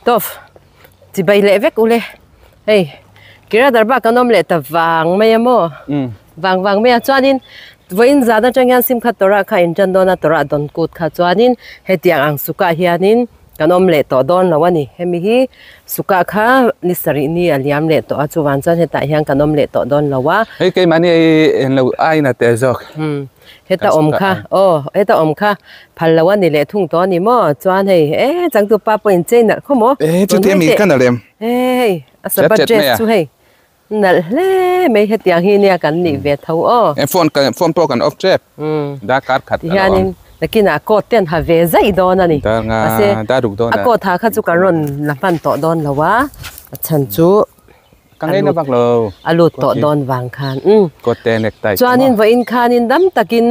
Tawp chibai leh vek ule hei Kiradar bak kan awm leh ta vang mai a maw vang vang mai a chuanin vawiin zan atang hian Simkhat Torah kha in tan dawn a Torah dawn kut kha chuanin hetiang ang sukah hianin kan awm leh tawh dawn lo a ni hemi hi sukah kha ni sarih ni a liam leh tawh a chuvang chuan hetah hian kan awm leh tawh dawn lo a. Hei keimahni englo aina teh zawk. Heta awm kha aw heta awm kha phal lo a ni leh thung tawh a ni maw chuan hei e changtu pa pawh in chei nalh khaw maw e chuti ami ka nalh em e hei a sapa dress chu hei nalh hle mai hetiang hi nia kan nih ve tho aw e phone kan phone pawh kan off tep darkar khat ti hianin nakinah coat te an ha ve zaih dawn a ni mahse a coat ha kha chu kan rawn la hman tawh dawn lo a a chhan chu Ka ngei na vak lo. A lut tawh dawn vang khan. Umm. Kawtte necktie. Chuanin vawiin khanin dam takin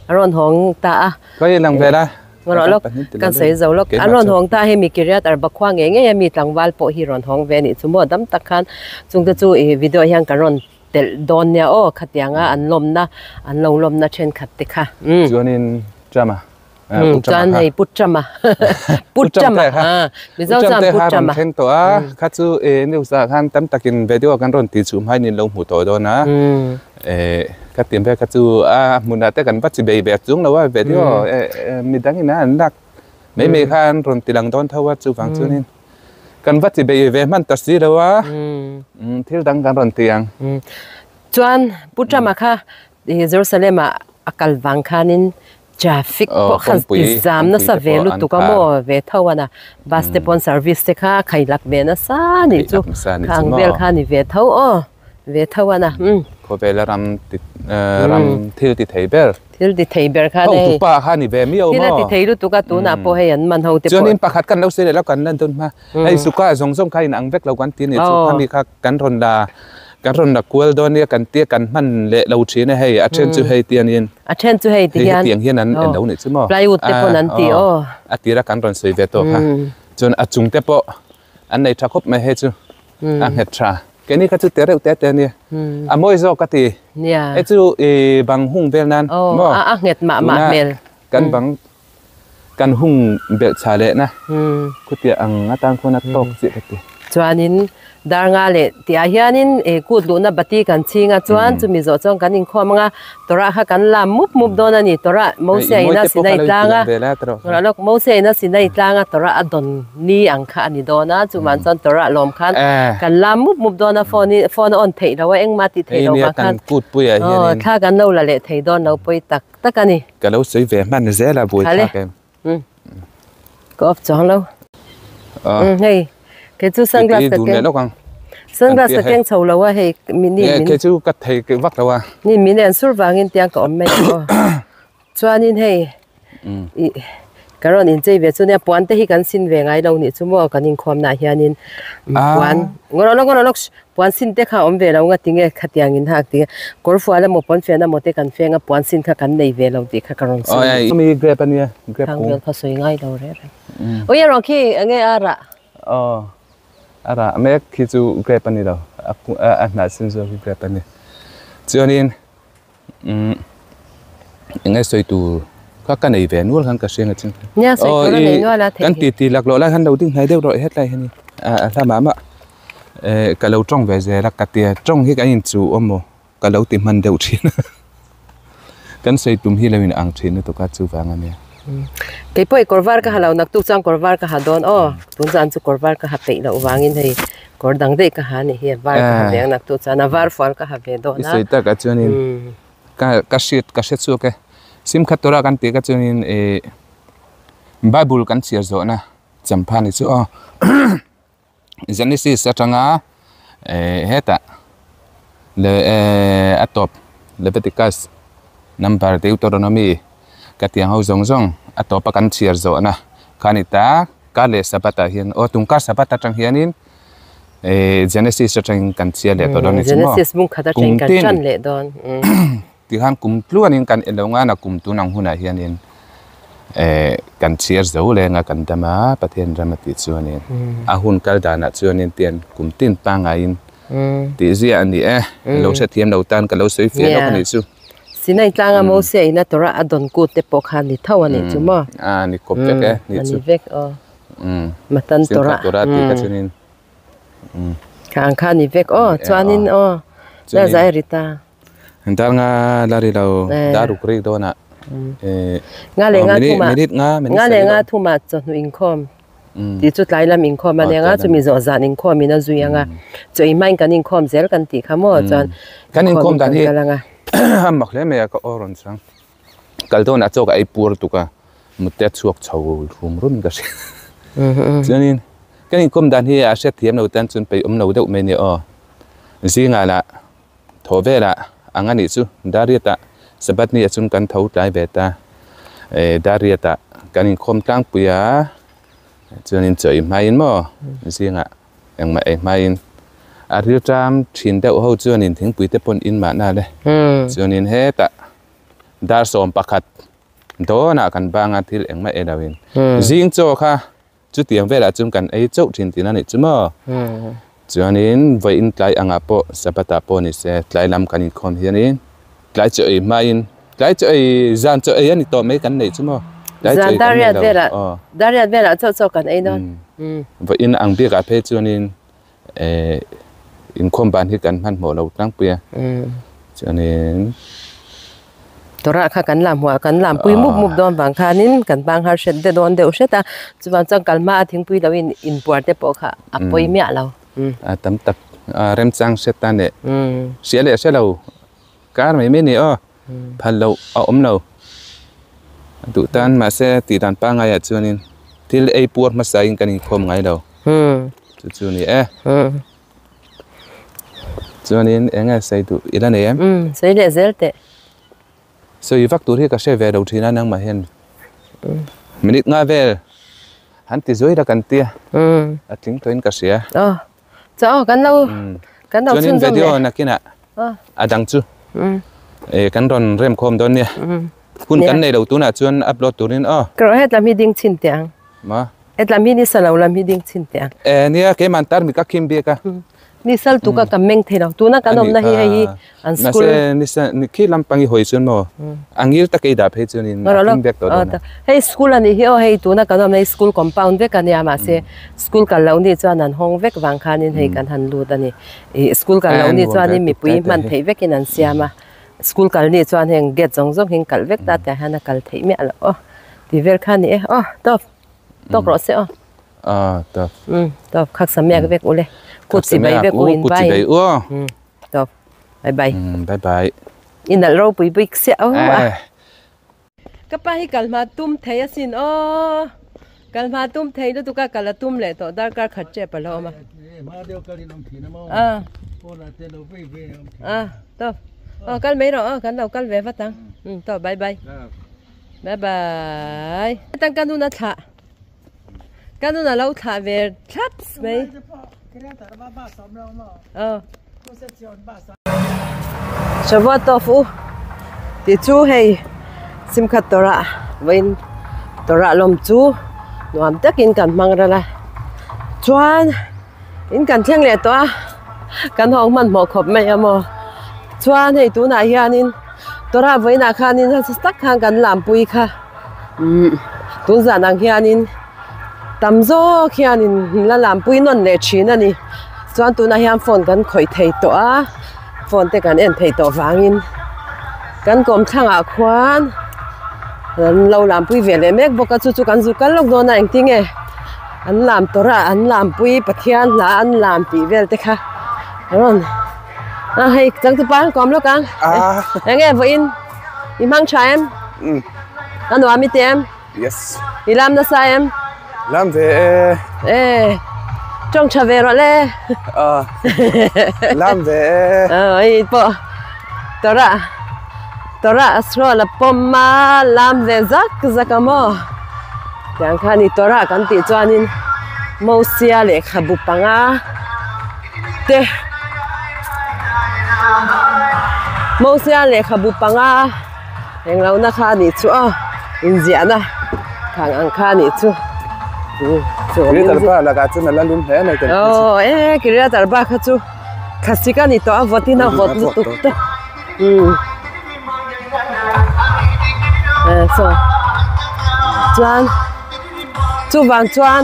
a rawn hawng ta a. Ka i lang vel a. Ngarawh lawk kan sawi zo lawk. An rawn hawng ta a hemi Kiryat Arba khua ngei ngei a mi tlangval pawh hi rawn hawng ve a nih chu maw dam tak khan chungte chu i video hian kan rawn telh dawn nia aw khatianga an lawmna an lo lawmna thenkhat te kha. Umm. Chuanin Trump-a Chuan hei Pu Trump-a Pu Trump-a a Mizo chuan Pu Trump-a thleng tawh a kha chu e news ah khan tam takin video kan rawn ti chhum hain in lo hmu tawh dawn a e ka tim ve kha chu a hmunah te kan va chi bei ve chung lo a video midang in a an lak mai mai khan rawn ti lang dawn tho a chuvang chuanin kan va chi bei ve hman ta si lo a thil dang kan rawn ti ang. Chuan Pu Trump-a kha Jerusalem ah a kal vang khanin Traffic pawh kha ti zam nasa ve lutuk a maw ve tho a na bus te pawn service te kha khai lak ve nasa nih chu kha ang vel kha ni ve tho aw ve tho a na umm. Khawvela ram ti ram thil ti thei ber. Thil ti thei ber kha nei. Hotu pa kha ni ve miau maw. Thil a ti thei lutuk a tunah pawh hei an man ho te pawh. Chuanin pakhat kan lo sawi leh lo kan lan dawn hma hei suka zawng zawng kha in ang vek lo kan ti a ni chu khami kha kan rawn la Kan rawn la kual dawn nia kan tia kan hman leh lo thin a hei a then chu hei ti aniin. A then chu hei ti hian. Hei hetiang hian an en lo nih chu maw. Plywood te pawn an ti aw. A tira kan rawn sawi ve tawh kha. Chuan a chung te pawh an nei tha khawp mai hei chu a nghet tha. Keini kha chu te reuh te te ania. A mawi zawk ka ti. Nia. Hei chu i bang hung vel nan maw. A nghet mah mah hmel. Kan bang kan hung belh chha leh na khutiah ang atan khuan a tawk chiah ka ti. Chuanin dar nga leh tihah hianin eh kut luhna bati kan chhing a chuan chumi zawh chuan kan inkhawm ang a Torah kha kan lam mup mup dawn a ni Torah Mosea ina Sinai tlanga lawk Mosea ina Sinai tlanga Torah a dawn ni ang kha a ni dawn a chuvang chuan Torah lawm khan kan lam mup mup dawn a phone in phone a on theih lo a engmah tih theih loh vang khan thla kan lo la leh thei dawn lo pawi tak. Tak a ni. Ka lo sawi ve hman zel a buai thlak em. Ka off chuang lo. Hei kei chu sunglass ka keng. Sunglass ka keng chho lo a hei min ni min. Kei chu ka thei vak lo a. Ni min en sur vangin tiang ka awm mai aw. Chuanin hei i ka rawn inchei ve chu nia puan te hi kan sin ve ngai lo nih chu maw kan inkhawmnaah hianin puan ngawrh lawk ngawrh lawk Puan sin te kha awm ve lo nga tinge khatiang in hak tinge kawr fual emaw pawn fen emaw te kan feng a puan sin kha kan nei ve lo tih kha ka rawn sawi nih chu. Mi grape ania grape kung. Thangvel kha sawi ngai lo reh reh. Ui erawh khi enge a rah? Aw a rah mek khi chu grape ani lo a hnah sin zawk hi grape ani. Chuanin umm enge sawi tur kha ka nei ve nual khan ka hria nga chin. Nia sawi tur a nei nual a theih. Kan ti ti laklawh lai khan lo ding hnai deuh rawh hetlai hian a hla mah mah. Eh ka lo tawng ve zel a ka tia tawng hi kan inchuh awm maw ka lo ti hman deuh thin a kan sawi tum hi lo in ang thin lutuk a chuvang a nia. Kei pawh i kawr var ka ha lo naktuk chuan kawr var ka ha dawn aw tun zan chu kawr var ka ha peih loh vangin hei kawr dang daih ka ha a nih hi a var ka ha ve ang naktuk chuan a var fual ka ha ve dawn a. I sawi takah chuanin ka ka hriat ka hre chhuak e simkhat tura kan tih kha chuanin eh bible kan chhiar zawhna champha ni chu aw. Genesis atanga eh hetah leh eh a tawp Leviticus number Deuteronomy ka tih ang ho zawng zawng a tawpa kan chhiar zawhna kha a ni ta kar leh Sabbath ah hian aw tun kar Sabbath atang hianin eh Genesis atangin kan chhiar leh tawh dawn a ni chu maw Genesis bung khat atangin kan tan leh dawn Tikhan kum tluanin kan en lo ngan a, kum tun ang hunah hianin eh kan chhiar zo leng a, kan dam a, Pathian ram a tih chuanin a hun kal danah chuanin tian kum tin pangaiin tih zia a ni e. Lo hrethiam lo tan ka lo sawi fiah lawk a nih chu. Sinai tlanga Mose ina Torah a dawn kut te pawh kha ni tho a nih chu maw? A ni kawp vek e, nih chu. A ni vek aw. Matan Torah. Torah tih kha chuanin. Kha ang kha ni vek aw chuanin aw la zai ri ta. Dar nga la ri lo dar ruk rik dawn ah. Nga leh nga thuma minute nga minute nga leh nga thuma chawhnu inkhawm tih chu tlai lam inkhawm a nia nga chumi zawh zan inkhawm in a zui ang a chaw ei hmain kan inkhawm zel kan tih kha maw chuan kan inkhawm dan hi a mak hle mai a ka aw rawn chang. Kal dawnah chaw ka ei pur tuk a, mute a chhuak chho rum rum in ka hria. Chuanin kan inkawm dan hi a hriat thiam lo tan chuan peih awm lo deuh mai nia aw. Zingah lah thaw velah ang a nih chu Dariatah Sabbath ni ah chuan kan tho tlai ve ta. Dariatah kan inkhawm tlangpui a, chuanin chaw ei hmain maw zingah Engmah ei hmain a rilṭam ṭhin deuh ho chuanin thingpui te pawn in mahna le. Chuanin hetah dar 11 dawnah kan banga thil engmah ei loin zing chaw kha chutiang velah chuan kan ei chauh ṭhin tihna nih chu maw. Chuanin vawiin tlai angah pawh Sabbath ah pawh ni se tlai lam kan inkhawm hianin tlai chaw ei hmain tlai chaw ei zan chaw ei a ni tawh mai kan neih chu maw. Tlai chaw ei kan nei lo. Aw. Dariat velah chaw chaw kan ei dawn. Vawiin ang bikah phei chuanin eh inkhawm ban hi kan hmanhmawh lo tlangpui a. Chuanin. Torah kha kan lam hmuh a, kan lam pui mup mup dawn vang khanin kan bang har hret deuh dawn deuh hret a. Chuvang chuan kal hma a thingpui lo in inpuar te pawh kha a pawi miah lo. A tam tak remchang hret ta neh. Hria leh hre lo kar mai mai ni aw. Phal loh a awm lo. A duh tan mahse tih dan pangaiah chuanin thil ei puar hmasain kan inkhawm ngai lo. Chu chu ni e. Chuanin eng nge sawi duh i la nei em? Sawi leh zel teh. Sawi vak tur hi ka hre ve lo thin a nangmah hian minute nga vel han ti zuai la kan tia a tling tawhin ka hria. Aw chaw aw kan lo kan lo chhunzawm leh. Chuanin video nakinah a dang chu kan rawn rem khawm dawn nia. Hun kan nei lo tunah chuan upload turin aw. Ka rawh hetlam hi ding chhin teh ang. Ma. Hetlam hi ni sa lo lam hi ding chhin teh ang. E nia keiman tar mi ka khim bik a. Ni sal tuk a ka meng thei lo. Tuna kan awmna hi hei hi an school. Mahse ni sa ni khi lampang i hawi chuan maw a ngil tak ei dah phei chuan in a khim bek tawh dawn a. Hei school a nih hi aw hei tuna kan awmna hi school compound vek a nia mahse school kal loh ni chuan an hawng vek vang khanin hei kan han lut a ni. Ih school kal loh ni chuanin mipui hman theih vekin an siam a. School kal ni chuan heng gate zawng zawng hi an kalh vek ta tiah hian a kal theih miah loh aw. Tih vel kha a ni e aw tawp tawk rawh se aw. Aw tawp. Umm tawp khak sa miak vek ule. Kut chi bai vek u in bai. Kut chi bai u aw. Umm tawp bye bye. Umm bye bye. I nalh ropui bik siah aw a. Ka pa hi kal hma tum thei asin aw. Kal hma tum thei lutuk a kal a tum leh tawh darkar khat tep a lo awm a. A. A tawp. Aw kal mai rawh aw kan lo kal ve vat ang. Umm tawp bye bye. Bye bye. Tang ka nun a thlah. Ka nun a lo thlah ve thlap mai. Aw. Shavuot u tih chu hei Simkhat Torah vawiin Torah lawm chu nuam takin kan hmang ral a chuan in kan thleng leh tawh a kan hawng hmanhmawh khawp mai a maw chuan hei tunah hianin Torah vawiinah khanin nasa tak khan kan lampui kha umm tun zan ang hianin. Tam zawk hianin la lampui nawn leh thin a ni. Chuan tunah hian phone kan khawih thei tawh a, phone te kan en thei tawh vangin kan kawmthlangah khuan an lo lampui ve leh mek bawk a, chu chu kan zu kal lawk dawn a engtinge an lam tawrh a an lampui Pathian hla an lam tih vel te kha rawn a hei changtupa an kawm lawk ang enge vawiin i hmang tha em a nuam i ti em. Yes. I lam nasa em? Lam ve e. E. Tawng tha ve rawh le. Ah. Lam ve e. Ờ ai pawh Torah Torah a scroll a pawm a lam ve zak zak a maw. Tiang khan i Torah kan tih chuanin Mosia lehkhabu panga te Mosia lehkhabu panga Englo na kha anih chu aw inziahna thang ang kha anih chu Kiriat Arba lakah chuan a la lum hle mai kan tih chu. Aw e Kiriat Arba kha chu thlasik a ni tawh a vawt in a vawt lutuk te saw chuan chuvang chuan.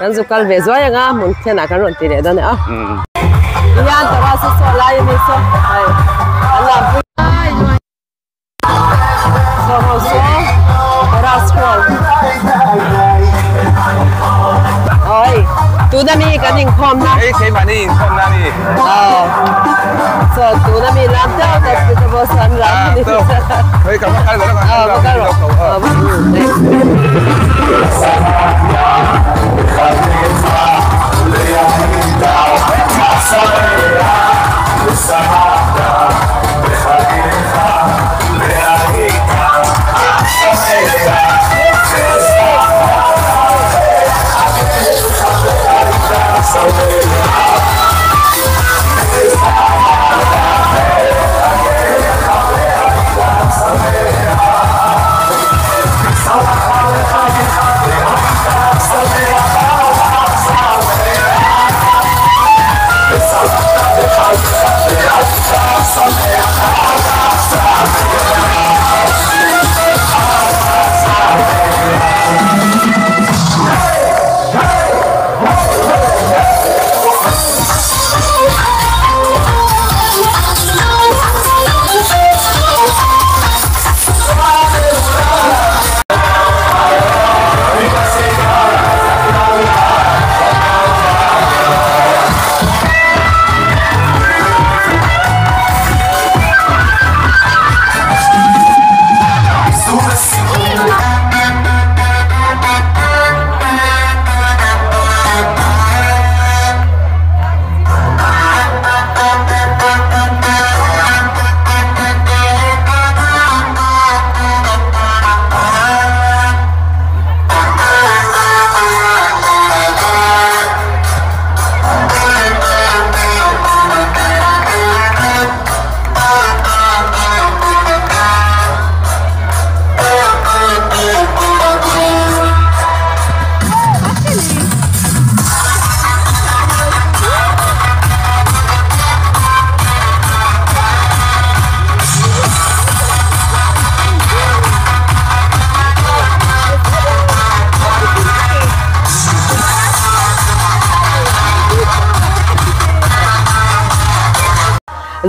Kan zu kal ve zuai anga hmun thlenah kan rawn ti leh dawn e a. Tihian Torah chu saw lai a ni saw hei an lam pui saw ho saw Torah scroll oi tuna mi kan inkhawm na Hei keimahni inkhawmna a ni. Aw saw tuna mi lam deuh deuh te chu pawh saw an lam a ni. Hei ka va kal ve lawk a va kal rawh.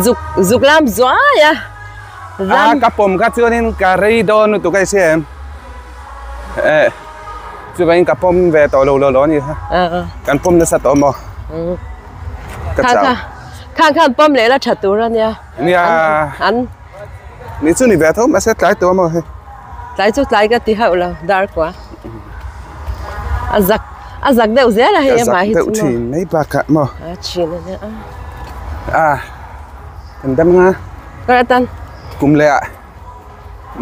Zuk zuk lam zuai a ram ka pawm kha chuanin ka rei dawn lutuk a i hria em eh chuvangin ka pawm ve tawh lo lo a ni kha kan pawm nasa tawh maw ka chau khan khan pawm leh la tha tur a nia nia an ni chu ni ve tho mahse tlai tawh maw hei tlai chu tlai ka ti hauh lo dar kua a zak a zak deuh zel a hei a zak deuh thin mai bakah maw a thin a nia a kan dam nga ka atan kum leh ah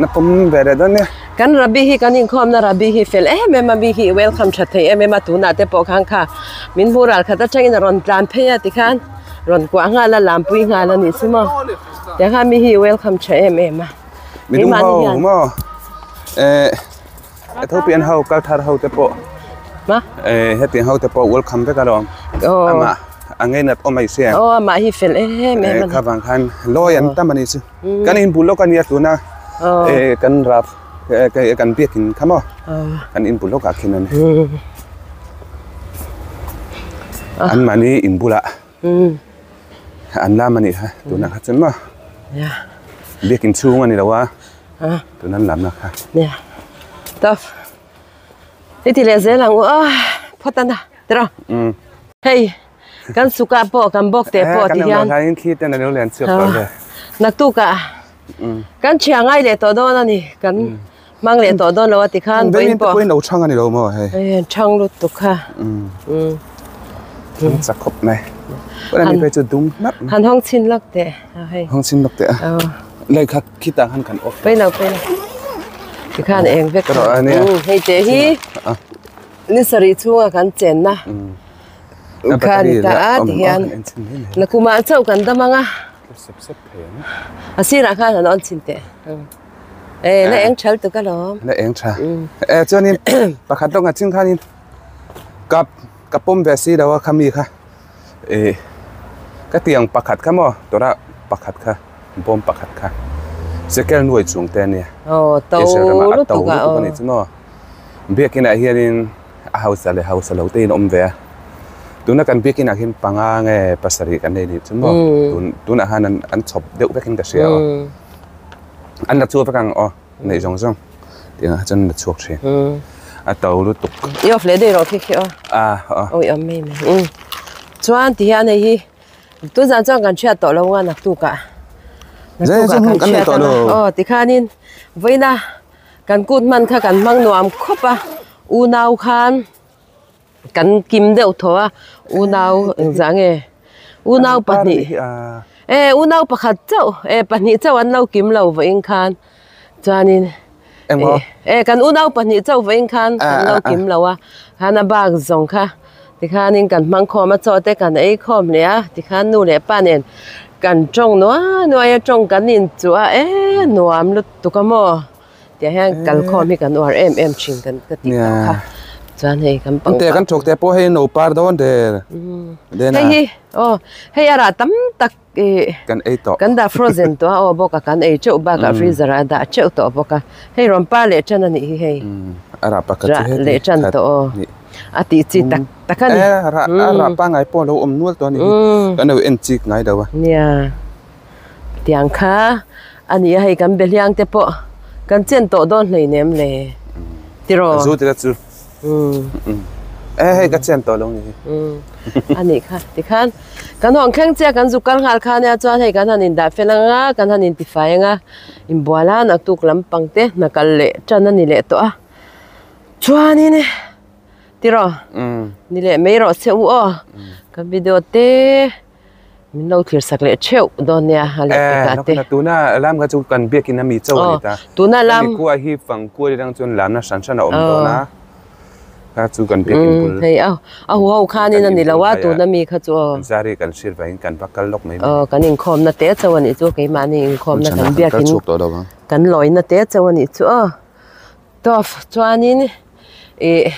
na pawm ve leh dawn nia kan rabbi hi kan inkhawmna rabbi hi fel em em a mi hi welcome tha thei em em a tunah te pawh khan kha min hmu ral khat atangin a rawn tlan phei a tikhan rawn kuah nghal a lampui nghal a nih chu maw tiang khan mi hi welcome tha em em a Midum ho maw eh Ethiopian ho kal thar ho te pawh ma eh hetiang ho te pawh welcome vek alawm amah a ngeinat awm mai sia aw amah hi fel em em kha vang khan lawi an tam ani chu kan inbul lawk ania tuna eh kan rap kan biakin kha maw kan inbul lawkah khin ani an mahni inbulah An lam a nih kha tunah kha chuan maw biakin chhung a ni lo a tuna an lamna kha. Nia tough i ti leh zel ang u a phawt a na tiraw hei kan sukah pawh kan bawk teh pawh ti hian thli ten a lo lian chhuak tawh ve naktukah kan thiah ngai leh tawh dawn a ni kan hmang leh tawh dawn lo a ti khan vawiin pawh vawiin lo chhang a ni lo maw hei hei an chhang lutuk kha chhang chak khawp mai pawn ani phei chu dum hnap han hawng chhin lawk teh a hei hawng chhin lawk teh a lei kha khitah khan kan off pawi lo pawi lo tikhan eng vek hei teh hi ni sarih chhunga kan chenna kha ni ta a tihian nakumah chauh kan dam ang a a sirah khan han on chhin teh. E la eng thal tuk alawm. La eng tha. E chuanin pakhat lawk a ching khanin ka ka pawm ve si lo a kha mi kha e ka tiang pakhat kha maw tura pakhat kha bawm pakhat kha sekel nuai chung te ania. Aw to Israel rama a lutuk to a lutuk ani chu maw. Biakin ah hianin A hausa leh hausa lo te in awm ve a. Tuna kan biakin ah khian panga nge pasarih kan nei nih chu maw? Tun tunah khan an an chhawp deuh vekin ka hria aw. An la chhuak vek ang aw neih zawng zawng tiang ah chuan an la chhuak thin. A to lutuk. I off leh daih rawh khi khi aw. A aw. Awi awm mai mai. Chuan ti hian hei hi Tuzan chuan kan hriat tawh lo nga naktukah naktukah kan hriat anga aw tikhanin vawiina kan kut hman kha kan hmang nuam khawp a unau khan kan kim deuh thaw a unau engzah nge unau pahnih e unau pakhat chauh e pahnih chauh an lo kim lo vawiin khan chuanin e kan unau pahnih chauh vawiin khan kan lo kim lo a khan a bak zawng kha. Tikhanin kan hmang khawm a, chaw te kan ei khawm leh a, tikhan nu leh pa nen kan tawng nuai nuai a, tawng kan inchuh a, e nuam lutuk a maw tiah hian kal khawm hi kan uar em em thin kan ka tih tawh kha chuan hei kan pang te kan thawk te pawh hei no par dawn der den a hei hi aw hei a rah tam tak ih kan ei tawh kan dah frozen tawh a aw bawk a kan ei teuh bakah freezer ah a dah teuh tawh bawk a hei rawn par leh tan a nih hi hei a rah pakhat chu rah leh tan tawh aw. A tih chi tak tak a ni. E rah a rah pangngai pawh a lo awm nual tawh a ni hi. Kan lo en chik ngai lo a. Nia tiang kha a ni a hei kan be hliang te pawh kan chen tawh dawn hleinem le tiraw. Zu tila chu. E hei ka chen tawh lo ni hi. A nih kha tikhan kan hawng thleng chiah kan zuk kal nghal kha nia chuan hei kan han indah fel anga kan han intifai anga inbual a naktuk lampang te hna kal leh tan a ni leh tawh a. Chuanin tiraw ni leh mai rawh se u aw ka video te min lo thlir sak leh theuh dawn nia a leh pekah te. Tuna lam kha chu kan biakin a mi chauh a ni ta. Tuna lam hemi khua hi fangkual atang chuan lamna hran hran a awm dawn a kha chu kan biakin bul. Hei a a hu ho khanin a ni lo a tuna mi kha chu aw. Zari kan hriat vangin kan va kal lawk mai mai. Aw kan inkhawmna te chauh a nih chu keimahni inkhawmna kan biakin kan lawina te chauh a nih chu aw. Tawp chuanin ih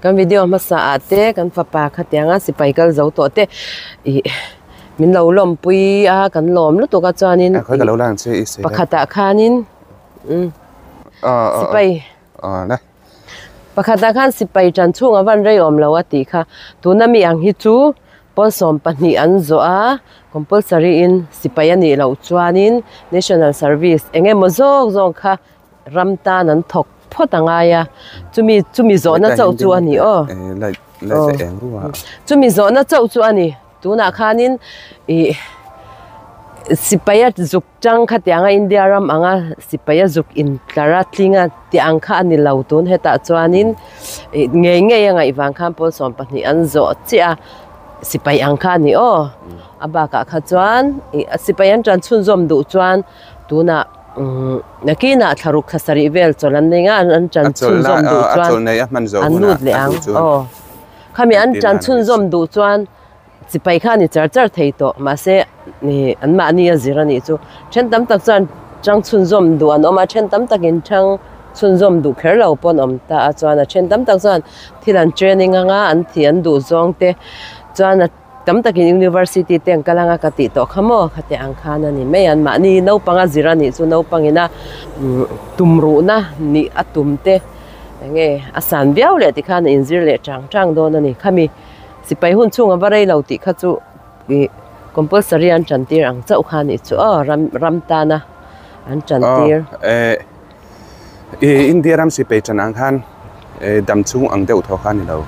kan video hmasa ah te kan fapa khatianga sipai kal zo tawh te ih min lo lawmpui a kan lawm lutuk a chuanin pakhatah khanin sipai pakhatah khan sipai tan chhung a van rei awm lo a tih kha tuna mi ang hi chu pawl 12 an zawh a compulsory in sipai a nih loh chuanin national service eng emaw zawk zawk kha. Ram tan an thawk phawt a ngai a, chumi chumi zawhna chauh chu a ni aw. Chumi zawhna chauh chu a ni. Tunah khanin ih sipai a zuk chang khatianga India ram anga sipai a zuk intlar a tling a tih ang kha a ni lo tun hetah chuanin ih ngei ngei a ngaih vang khan pawl 12 an zawh chiah a, sipai ang kha a ni aw. A bakah kha chuan ih sipai an tan chhunzawm duh chuan tunah Nakinah thlaruk thla sarih vel chawlh an nei nga an tan chhunzawm duh chuan an lut leh ang aw khami an tan chhunzawm duh chuan chipai kha a ni char char thei tawh mahse an mahni a zir a nih chu then tam tak chuan tang chhunzawm duh an awm a then tam takin tang chhunzawm duh kher lo pawh an awm ta a chuan a then tam tak chuan thil an training anga an thih an duh zawng te chuan a Tam takin University te an kal anga ka tih tawh kha maw? Khati ang khan a ni mai an mahni naupang a zir a nih chu naupangin a tumruhna nih a tum te enge a san viau leh ti khan a inzir leh chang chang dawn a ni. Khami sipai hun chhung a va rei lo tih kha chu ih compulsory an tan tir ang chauh kha a nih chu aw ram ram tana an tan tir. Aw eh India ram sipai tan ang khan dam chhung ang deuh thaw kha a ni lo.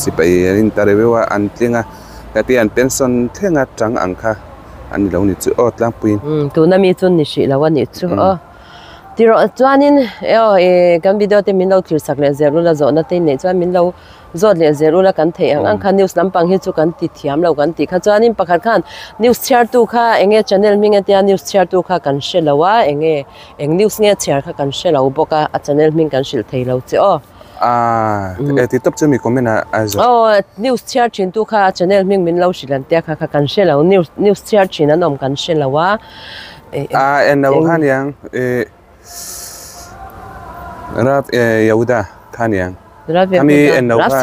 Sipai an interview a an tling a heti an pension thleng a tang ang kha a ni lo ni chu aw tlangpuiin. Tuna mi chu ni hrih lo a nih chu aw. Tiraw chuanin aw kan video te min lo thlir sak leh zel ula zawhna te in neih chuan min lo Zawt leh zel ula kan theih ang ang kha news lampang hi chu kan ti thiam lo kan tih kha chuanin pakhat khan news chhiartu kha enge channel hming atia news chhiartu kha kan hre lo a enge eng news nge chhiar kha kan hre lo bawk a a channel hming kan hrilh thei lo che aw. Aaa e ti tawp chu mi comment a a zawt. Aw news chhiar thin tu kha a channel hming min lo hrilh an tia kha kha kan hre lo news news chhiar thin an awm kan hre lo a. Aa en lo kha niang e Rav Yehuda kha niang. Khami en lo kha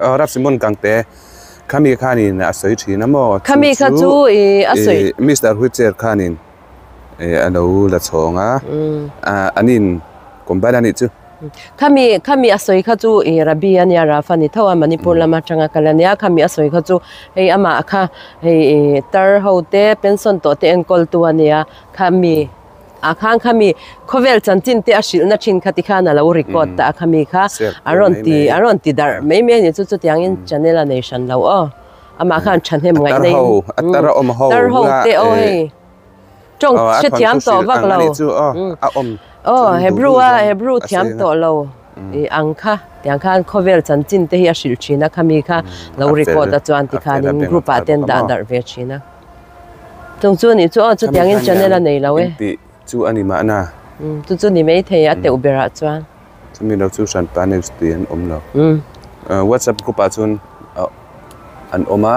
aw Rav Simon Gangte khami khanin a sawi thin a maw Khami kha chu i a sawi Mister Wheelchair khanin a lo la chhawng a anin combine a nih chu. Khami khami a sawi kha chu ih Rabbi a nia Rafa ni tho a Manipur lama atanga kal a nia khami a sawi kha chu hei amah kha hei ih tar ho te pension tawh te enkawl tu a nia khami ah khan khami khawvel chanchin te a hrilh na thin kha tikhan a lo record ta a khami kha a rawn ti a rawn ti darh mai mai a ni chu chutiangin channel a nei hran lo aw amah khan thahnem ngaih na in tar ho te aw hei. Tawng hrethiam tawh vak lo. Aw Hebrew a Hebrew thiam tawh lo i ang kha tiang khan khawvel chanchin te hi a hrilh thin a khami kha lo record a chuan tikhanin group ah ten dah darh ve thin a. Chung chu nih chu aw chutiangin channel a nei lo e. Chu a ni mahna. Chu chu ni maithei a teuh berah chuan. Chumi lo chu hranpa news tih an awm lo. WhatsApp group ah chuan an awm a,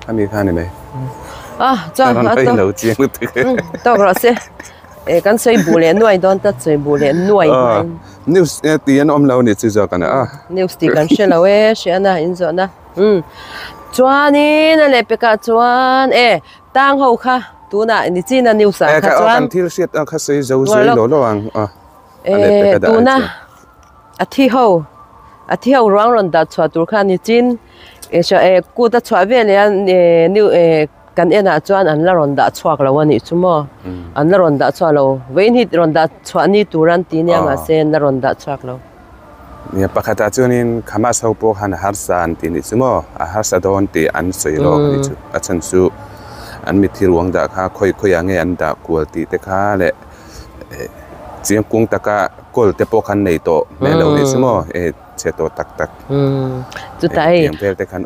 khami kha ni mai. Ah, chuan a to. Lo chiang lutuk. Tawk rawh se. E kan sawi buh leh nuai dawn ta sawi buh leh nuai hmain. News tih an awm lo ni chu zawk ana a. News tih kan hre lo e, hriana in zawhna. Chuanin a lehpekah chuan e tang ho kha tunah ni china news ah kha chuan. Kan thil hriat kha sawi zo zui lo lo ang. E tuna a thi ho a thi ho ruang rawn dah chhuah tur kha ni chin e e kut a chhuah vel leh a e new e kan enah chuan an la rawn dah chhuak lo a nih chu maw an la rawn dah chhuak lo vawiin hi rawn dah chhuah ni tur an ti nia mahse an la rawn dah chhuak lo. Nia pakhatah chuanin Hamas ho pawh khan a harsa an ti nih chu maw a harsa dawn tih an sawi lawk a nih chu a chhan chu an mitthi ruang dah kha khawi khawiah nge an dah kual tih te kha leh Chiang kung taka kawl te pawh khan nei tawh hmel lo nih chu maw e chhe tawh tak tak. Chutah hei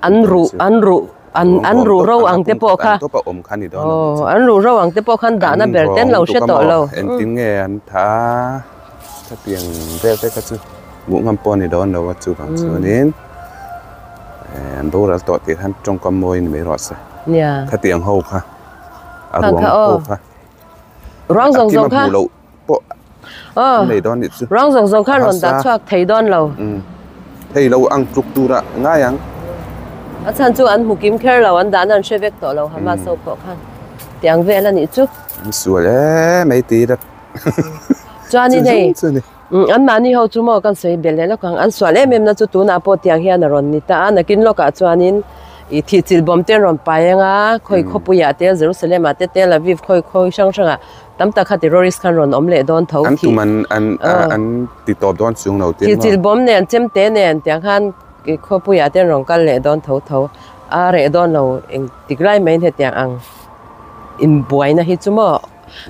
an ruh an ruh an an ruh ro ang te pawh kha tawp a awm kha ni dawn a nih chu. An ruh ro ang te pawh khan dahna ber ten lo hre tawh lo. Engtin nge an tha khatiang vel te kha chu hmuh ngam pawh a ni dawn lo a chuvang chuanin an boral tawh tih khan tawngkam mawi ni mai rawh se. Khatiang ho kha a ruang ho kha. Ruang zawng zawng kha aw nei dawn nih chu ruang zawng zawng kha rawn dah chhuak thei dawn lo thei lo ang tluk tura ngai ang a chhan chu an hmu kim kher lo an dahna an hre vek tawh lo Hamas ho pawh khan tiang vel a nih chu an sual em mai ti ila chuanin hei an mahni ho chu maw kan sawi belh leh lawk ang an sual em em na chu tunah pawh tiang hian a rawn ni ta a nakin lawkah chuanin Ih thih chilh bawm te an rawn pai ang a, khawi khawpuiah te, Jerusalem ah te, Tel Aviv khawi khawi hrang hrangah tam tak kha terrorist khan rawn awm leh dawn tho An tum an an an ti tawp dawn chung lo tin maw? Thih chilh bawm nen, chemte nen tiang khan khawpuiah te an rawn kal leh dawn tho tho a reh dawn lo eng tik lai maiin hetiang ang inbuaina hi chu maw?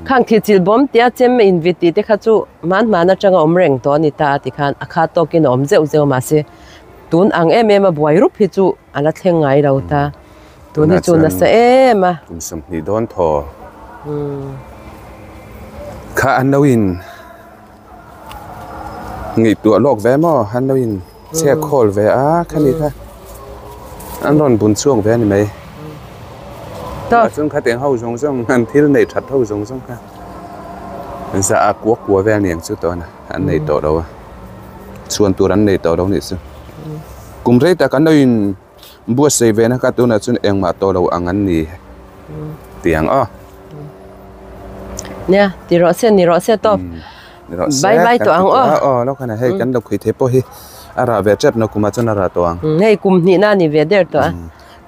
Khang thih chilh bawm tia chem invit tih te kha chu hman hman atanga awm reng tawh a ni ta a ti khan a kha tawkin a awm zeuh zeuh mahse Tun ang em em a buai rup hi chu a la thleng ngai lo ta. Tun hi chu nasa em a. Kum 20 dawn thaw. Kha an lo in ngaihtuah lawk ve maw? An lo in chhiat khawl ve a khami kha an rawn bun chhuak ve a ni mai. Tunah chuan khatiang ho zawng zawng an thil neih that ho zawng zawng kha za a kua kua vel aniang chu tawh a an nei tawh lo a. Chhuan tur an nei tawh lo nih chu. Kum rei tak an lo in buatsaih ve na kha tunah chuan engmah tawh lo ang an ni tih ang aw. Nia, ti rawh se, ni rawh se tawp. Ni rawh se. Bye bye tawh ang aw. Aw, lo khan hei kan lo khui thei pawh hi a rah ve tep na kumah chuan a rah tawh ang. Hei kum hnih na ni ve der tawh a.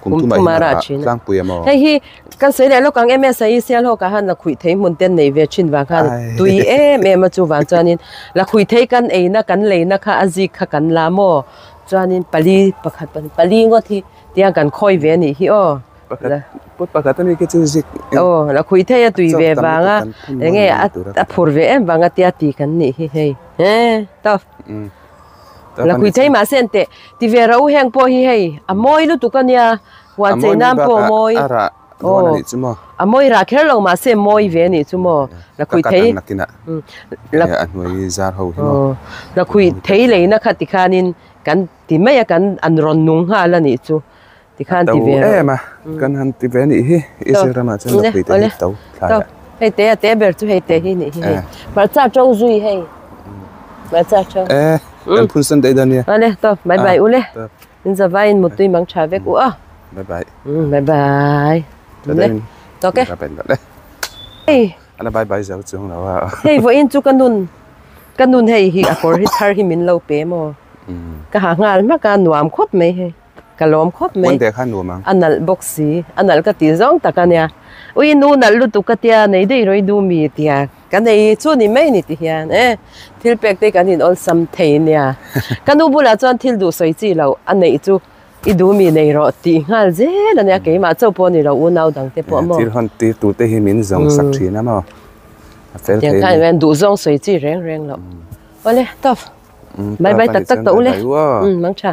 Kum thum a rah thin tlangpui a maw? Hei hi kan sawi leh lawk ang MSI Sialhawk ah khan lakhuih thei hmun te an nei ve thin vang khan tui em em a chuvang chuanin lakhuih thei kan eina kan leina kha a zik kha kan la maw chuanin pali pakhat pali ngawt hi tiang kan khawi ve a nih hi aw. Put pakhat a ni khi chu zik. Aw lakhuih thei a tui ve vanga enge a phur ve em vanga tia ti kan nih hi hei he tawp. La khui thei mahse an teh ti ve ro heng pawh hi hei a mawi lutuk a nia huan chei nan pawh a mawi aw a mawi rah kher lo mahse mawi ve a nih chu maw la khui thei la khui thei leina kha tikhanin kan ti mai a kan an rawn nung nghal a nih chu tikhan ti ve ro em a kan han ti ve a nih hi Israel ramah chuan la khui te hi to thlai a hei te a te ber chu hei te hi nih hi hei hmarcha to zui hei hmarcha to e kan phun san daih dawn nia ale to bye bye ule in zavai in mutui mang tha vek u a bye bye bye bye le to ke hei ana bye bye zo chung lo a hei vawiin chu ka nun. Ka nun hei hi a kawr hi thar hi min lo pe maw? Ka ha nghal hmak a, nuam khawp mai hei. Ka lawm khawp mai. One day kha nuam ang. A nalh bawk si, a nalh ka tih zawng tak a nia. Ui nu nalh lutuk ka tia, nei daih rawih du mi tia. Ka nei chu ni mai ni ti hian e, thil pek te kan in awlsam thei nia. Ka nu bulah chuan thil duh sawi chi loh a neih chu i duh mi nei rawh tih nghal zel a nia, keimah chauh pawh ni lo unau dang te pawh maw. Thil hawn tir tur te hi min zawng sak thin a maw, a fel thei a ni. Tiang khan duh zawng sawi chi reng reng loh. Awle, tawp. Bye bye tak tak tawh ule. Mang tha.